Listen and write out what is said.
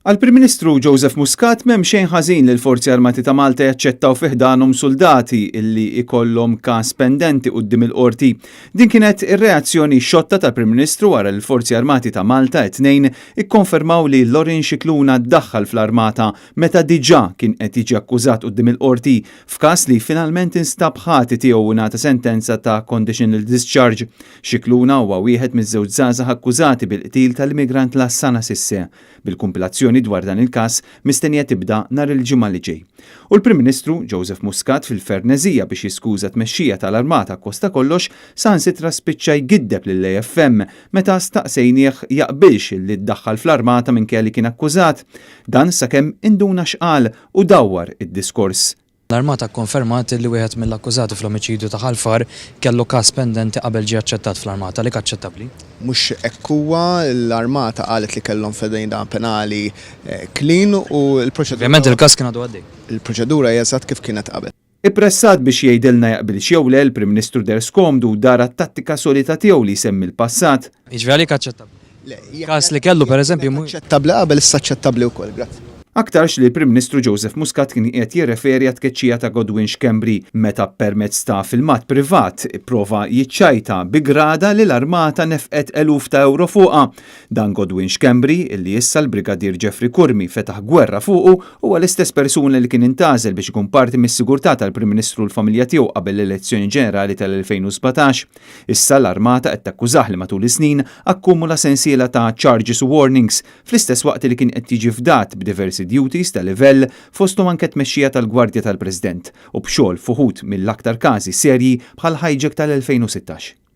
Għall-Prim Ministru Joseph Muscat m'hemm xejn ħażin li l-Forzi Armati ta' Malta jaċċettaw fi ħdanhom suldati illi ikollhom każ pendenti quddiem il-Qorti. Din kienet ir-reazzjoni xotta tal-Prim Ministru wara li l-Forzi Armati ta' Malta it-Tnejn ikkonfermaw li Lorin Scicluna ddaħħal fl-Armata meta diġà kien qed jiġi akkużat quddiem il-Qorti f'każ li finalment instab ħati tiegħu u ngħata sentenza ta' conditional discharge. Scicluna huwa wieħed miż-żewġ żgħażagħ akkużati bil-qtil tal-immigrant Lassana Cisse, bil-kumpilazzjoni dwar dan il-każ mistennija tibda nhar il-Ġimgħa li ġej. U l-Prim Ministru, Joseph Muscat fil-ferneżija biex jiskuża t-tmexxija tal-Armata akkost ta' kollox, saħansitra spiċċa jgiddeb lill-AFM meta staqsejnieh jaqbilx li ddaħħal fl-Armata minkejja li kien akkużat. Dan sakemm induna x'qal u dawwar id-diskors. L-Armata kkonfermat li wieħed mill-akkużati fl-omiċidju ta' Ħal Far kellu każ pendenti qabel ġie aċċettat fl-Armata. Għalik aċċettabbli? Mhux hekk huwa, l-Armata qalet li kellhom fedina penali clean u l-proċedura. Ovvjament il-każ kien għadu għaddej. Il-proċedura hija eżatt kif kienet qabel. Ippressat biex jgħidilna jaqbilx jew le, l-Prim Ministru deher skomdu u dar għat-tattika solita tiegħu li jsemmi l-passat. Jiġifieri għalik aċċettabbli? Le, jekk Każ li kellu pereżempju mhu. Aċċettabbli qabel issa aċċettabbli wkoll, grazzi. Aktarx li l-Prim Ministru Joseph Muscat kien qiegħed jirreferi għat-tkeċċija ta' Godwin Schembri meta permezz ta' filmat privat ipprova jiċċajta bi grada li l-Armata nefqet eluf ta' ewro fuqha. Dan Godwin Schembri, illi issa l-Brigadier Jeffrey Curmi fetaħ gwerra fuqu, huwa l-istess persuna li kien intgħażel biex ikun parti mis-sigurtà tal-Prim Ministru u l-familja tiegħu qabel l-elezzjoni ġenerali tal-2017. Issa l-Armata qed takkużah li matul is-snin akkumula sensiela ta' charges u warnings fl-istess waqt li kien qed jiġi fdat b'diversi duties ta' livell fosthom anke t-tmexxija tal-Gwardja tal-President u b'xogħol f'uħud mill-aktar każi serji bħall-hijack tal-2016.